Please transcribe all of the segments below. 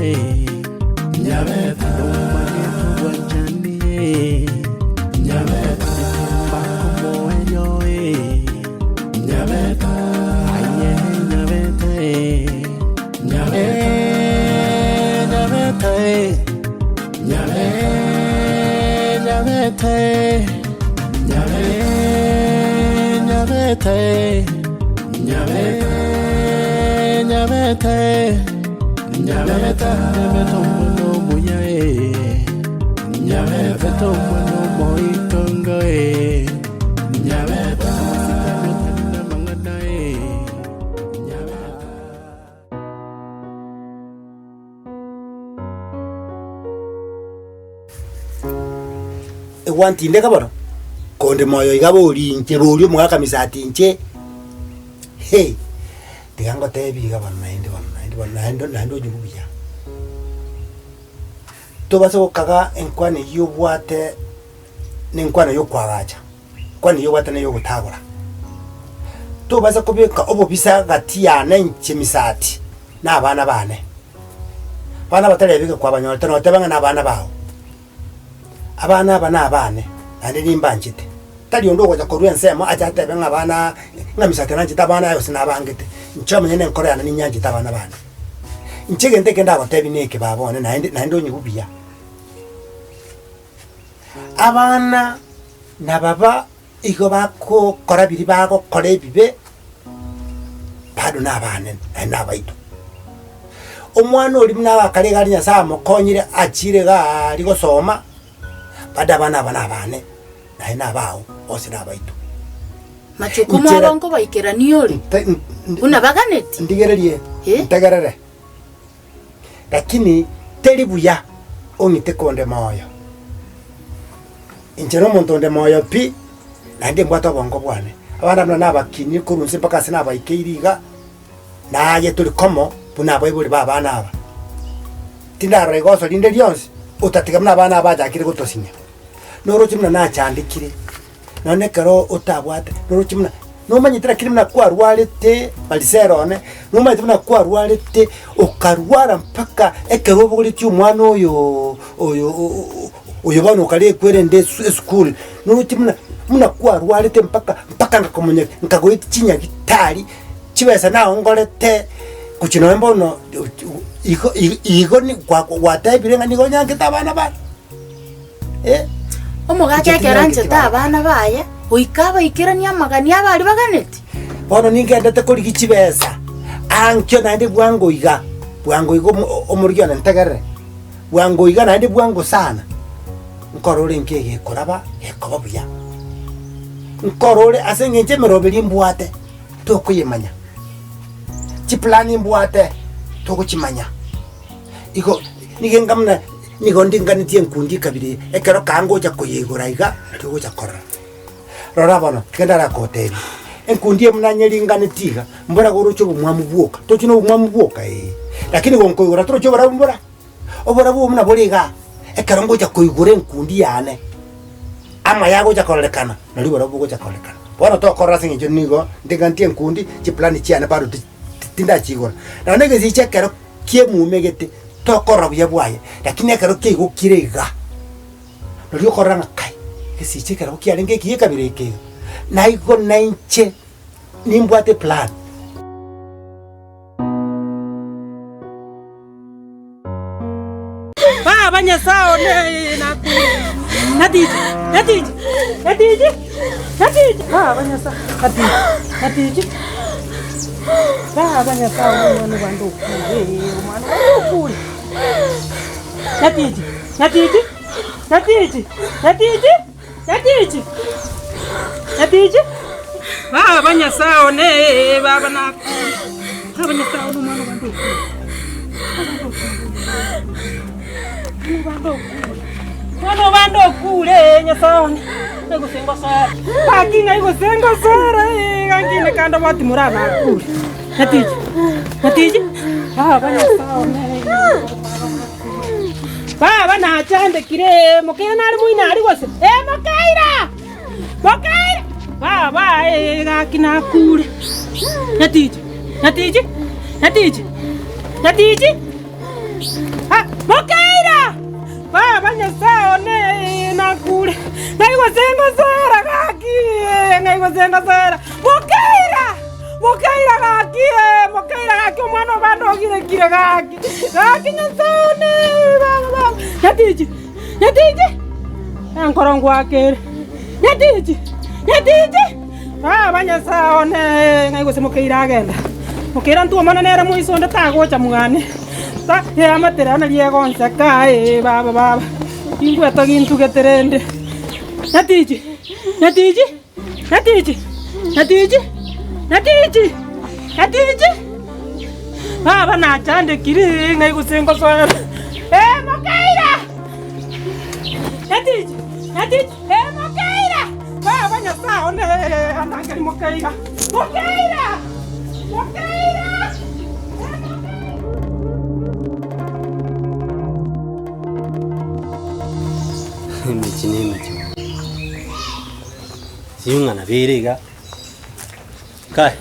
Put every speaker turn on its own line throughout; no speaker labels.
Nyabeta Nomanyete obwanchani Nyabeta Mbakomoerio Nyabeta Aye Nyabeta Nyabeta Nyabeta Nyabeta Nyabeta Nyabeta Nyabeta omwana omuya eh. Nyabeta omwana omoitongo eh. Nyabeta amasikani otari namang'ana eh. Nyabeta.
Egwantindeka bono, konde moyo iga bori inche bori omogaka misati inche, heh, tiga ngotebi iga bono naende bono naende bono naende naende onyigwe buya. Tobasa gokaga enkwana eyio obwate na enkwana ya okoagacha, enkwana eyio obwate na eya ogotagora. Tobasa kobeka obobisa gati yane inche misati na abana bane. Abana batarebeke kwabanyorete noteba ng'a nabana bao. Abana aba nabane, naende nimbanchete. Tari onde ogocha korwa ensemo ache atebe ng'a abana ng'a misati nanchete abana aye gose nabangete. Inche omonyene nenkoro yane ninyanchete abana bane. Inche egento eke ndagotebie neke baba one naende naende onyigwe buya. Abana na baba igo bakokora biria bagokora ebibe, bado nabane naende nabaito. Omwana oria buna agakare iga aria Nyasaye amokonyire achire iga aria gosoma, bado abana aba nabane, naende nabao, bonsi nabaito.
Machuko mwabo nkobaikerania ore, buna baganeti.
Ndigererie,
Eh?
ntegerere, lakini teri buya ong'ite konde moyo. Inche nomonto onde moyo pi, naende mbwate obongo bwane. Abande buna nabakinie korwa inse mpaka ase nabaikeire iga, naye tori komo buna abaibori ba abana aba. Tindarora igoso rinde rionsi, otatiga buna abana aba bachakire gotosinya. Noroche buna nachandekire, nonye na ekero otabwate, noroche buna, nomanyete lakini buna kwarwarete marisero one, nomanyete buna kwarwarete, okarwara mpaka ekero obogoretie omwana oyooo oyo oyo bono okarekwa erende esu esukuru, noroche buna buna kwarwarete mpaka mpaka ngakomonyeria, nkagoetia chinyagitari, chibesa naongorete, gochia nonye bono igo igo ni kwa gwatebire ng'a nigo onyankete abana bane eh.
Omogaka
Inche
ekero
tinyancheti
anchete
bana.
abana baye, goika abaikeranie amagani abo aria baganeti.
Bono ningendete korigia chibesa, ankio naende bwango iga, bwango iga omo omorigia one ntegerere, bwango iga naende bwango sana, nkorore inki egekoraba gekoba buya. Nkorore ase eng'encho emeroberi mbwate, tokoyemanya, chiplani mbwate, togochimanya. Igo nigo enga buna nigo ndinganetie enkundi ekabira eye, ekero kaa ngocha koyeigora iga, nario ogocha korora. Rora bono, tiga ndarakotebie, enkundi eye buna nyeringanetie iga, mbora goroche obomwamu bwoka, tochi na obomwamu bwoka ee, lakini gonkoigora torochi oborabu mbora? Oborabu obo buna bore igaa, ekero ngocha koigora enkundi yane, amaya agocha kororekana, nario oborabu bogocha kororekana. Bono tokorora ase eng'encho nigo ndinganetie enkundi, chiplani chiane bado ti tindachiigora. Nonya egesicha ekero kiemumegete, tokorora buya bwaye, lakini ekero kiaigokire iga, nario okorora ng'a kai, egesicha ekero kiarenge ekiya ekabira eke iga, naigo nainche nimbwate eplan.
Baba Nyasae one, nakwire. Nyatichi, nyatichi, nyatichi, nyatichi. Baba Nyasae, nyatichi, nyatichi. Baba Nyasae one, omwana bande okure, omwana bande okure. Nyatichi, nyatichi, nyatichi, nyatichi, nyatichi, nyatichi. Baba Nyasae one, baba nakure. Baba Nyasae one, omwana bande okure. Mwana obande okure Nyasae one, ng'ai gose ngosore, gaki ng'ai gose ngosore gaki inde kande obwati morana akure. Nyatichi, nyatichi, baba Nyasae one, baba nachandekire mokeira nare moino aria gose, eh mokeira, mokeira, baba eh gaki nakure. Nyatichi, nyatichi, nyatichi, nyatichi. Ah, Mokeira! Baba Nyasae one nakure, ng'ai gose ngosera gaki, ng'ai gose ngosera. Mokeira! Mokeira gaki, mokeira gaki omwana obande ogirekire gaki. Gaki Nyasae one, baba baba. Nyatichi, nyatichi, enkoro ngwakere. Nyatichi, nyatichi, baba Nyasae one, ng'ai gose mokeira agenda. Mokeira ntwe omwana nere moiso onde tagocha mwane. Ta eamate riane riegonseka ee baba baba, ningwete gintugete rende. Nyatichi, nyatichi, nyatichi, nyatichi, nyatichi, nyatichi, baba nachandekire ng'ai gose ngosoera. Ee mokeira! Nyatichi, nyatichi, ee mokeira! Baba Nyasae one anangeri mokeira, mokeira, mokeira!
Emechie na emechie bono. Sijui ng'a nabo ere iga. Kai,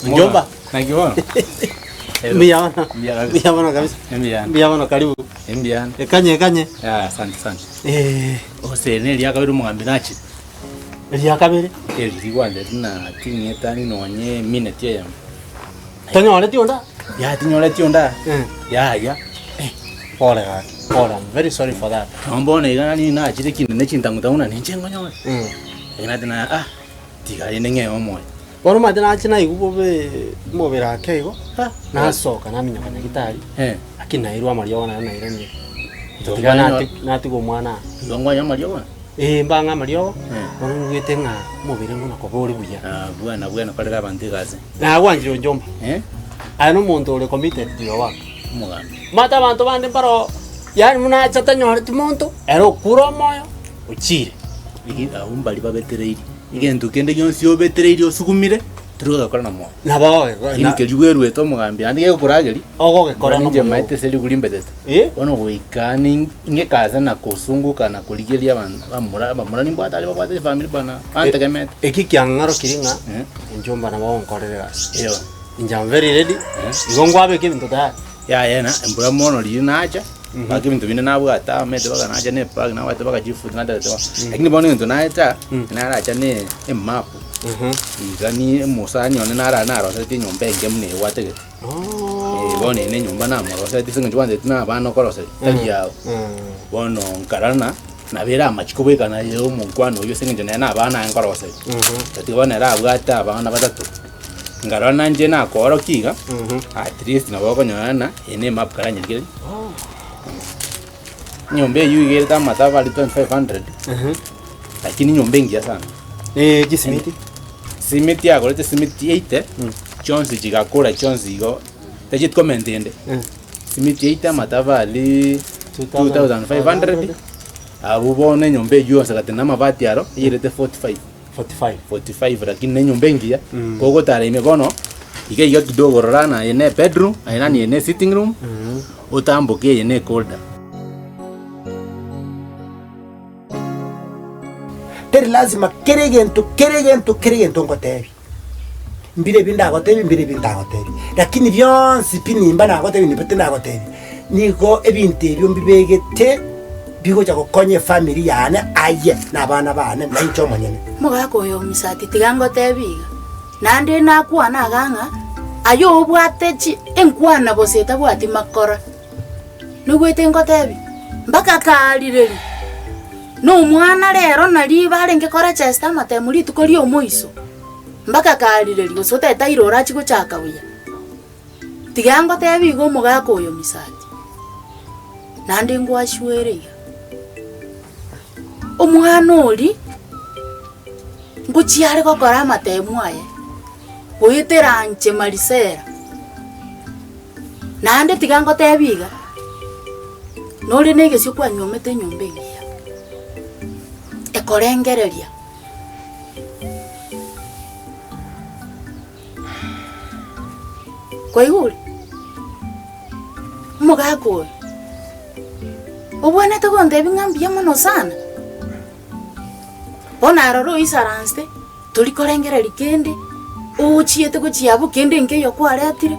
mjomba.
Naki bono?
Mbuya bono.
Mbuya kabisa.
Mbuya bono kabisa.
Mbuya.
Mbuya bono karibu.
Mbuya.
Ekanye ekanye.
Ah, asante asante.
Eh,
Ose ne eria kabere omogambi nachire.
eria kabere.
Eri rigwanchete na ting'etani nonye emineti eyemo.
Tonyoreti onda?
Ya tinyoreti onda.
Eh.
Yaya.
Pole gaki. Pole, I'm very sorry for that.
Nabo bono iga nari nachire kinde ne chintang'utang'u na ninche nkonyore.
Mm.
Lakini ati na ah, tiga rende ng'ee omoyo.
Bono omanyete nache naigwa bobe omobere ake igo, nasoka naminyoka nyagetari,
Eh.
lakini nairwe amariogo naye nairanire.
Igo
Tiga
kwanyora-
nati- natiga omwana aa.
Igo nkwanywa amariogo?
Ee, mbang'e amariogo,
Eh.
bono nigwete ng'a omobere ng'o nakoba ore buya.
Ah, bwana bwana korera abanto egasi.
Nagwanchire onchomba.
Eh?
Aye nomonto ore committed to your work.
Omogambi.
Omanyete abanto bande mbaro yaani buna acha tanyoreti monto, ere okure omoyo, ochire.
Igi abwo mbaria babetereirie. Egento kende gionsi obetereirie osugumire, tori gogekora na moyo.
Nabo ogogekora
Lakini keria bweruete omogambi naende gegokorageria,
ogogekora
inche
nomoyo.
maete ase rigori mbetete.
Eh?
Bono goika ning ng'ekase na kosunguka na korigereria abanto bamura abamura nimbwate aria babwate chifamiri bana bantegemete.
Eki kiang'arokirie ng'a
Eh.
enchomba nabo ogonkorera egasi.
Eyo.
Inche am very ready, igo nkwabeka ebinto tayari.
Yaya na embura mono riria nacha, mpaka ebinto binde nabwate amete mpaka nacha na ebag nabwate mpaka chifuti natagete bono. Lakini bono egento naeta, naracha na emap, iga ni omosani one nara narosetie enyomba enke buna ebwate gete. Bono eye na enyomba namorosetie ase eng'encho kwanza na abana okoroseria, tari yago. Bono nkarora nabo ere amachiko bweka naye omokwano oywo ase eng'encho nere na abana aye nkoroseria. Tatiga bono ere abwate abana batato. Nkarora nainche nakoorokia iga, at least nabo okonyora ng'a eye ne emap karanyerigererie. Enyomba eywo iga erete amatafari 2500, lakini enyomba engiya sana.
Eh, chisimiti.
Simiti agorete simiti eite, chionsi chigakora chionsi igo, tacheti komenta ende. Simiti eite amatafari 2500, abwo bono enyomba eywo yonsi gati na amabati aro, eyerete 45.
45.
45 lakini ne enyomba engiya kogotara ime bono iga iga kidogo rora naye ne bedroom aye nani eye ne sitting room otamboke eye ne corridor.
Teri lazima kera egento kera egento kera egento ngotebi, mbire ebi ndagotebi mbire ebi ntagotebi, lakini bionsi pi nimba nagotebi nimba tinagotebi, nigo ebinto ebio mbibegete bigocha gokonya efamiri yane aye na abana bane na inche omonyene.
Omogaka oyo omisati tiga ngotebi iga, naende nakwana iga ng'a aye obwate chi enkwana gose etabwati makora, noigwete ngotebi? Mpaka kaarireria, na omwana rero nari barenge korechesta amatemo rituko ria omoiso, mpaka kaarireria gose otagete aire orachie gochaka buya. Tiga ngotebi iga omogaka oyo misati, naende ngwashuere iga, omwana oria, ngochia are gokora amatemu aye, goetera inche Marisela, naende tiga ngotebi iga, nore na egesio kwanyuomete enyomba engiya, ekorengereria. Kwaigure? Omogaka oyo, obwenerete gontebia ng'a mbuya mono sana. Bono aroro oisaransete, tori korengereria kende, ochiete gochia abwo kende nkeiyo kwaretire.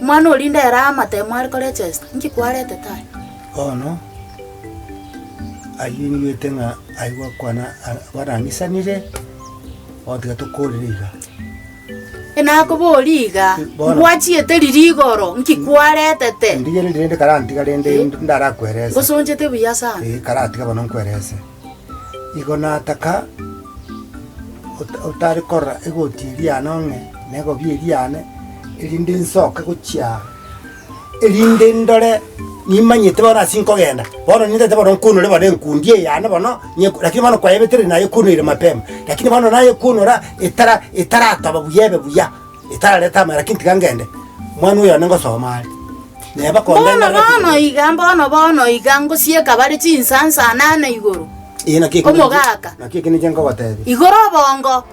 Omwana oria ndere amatemo are korechester, inki kwaretete aye?
Bono ayio nigoete ng'a ayio gwakwana barang'isanire, bono tiga tokorere iga.
Enakoboria iga,
Bono.
ngwachiete riria igoro, nki kwaretete?
Ndigererie rende karantiga rende ndarakwerese.
Ngosonchete buya sana.
Eh, karatiga bono nkwerese. Igo nataka ota- otare korora egoti eria yane ong'e, na egobi eria yane, erinde nsoke gochia erinde ndore nimanyete bono ase nkogenda, bono nintagete bono nkunore bono enkundi eye yane bono, nye lakini bono kwayebetereri nayekunire mapema, lakini bono nayekunora etara etaratoba buya ebe buya, etarareta amaya lakini tiga ngende, mwana oyo one ngosoma are, neba konde
Bono
ndore
bono iga, mbono bono iga, ngosieka bare chinsansa nane igoro,
Eh, naki eke ninche-
Omogaka.
naki eke ninche nkogotebia.
Igoro obongo.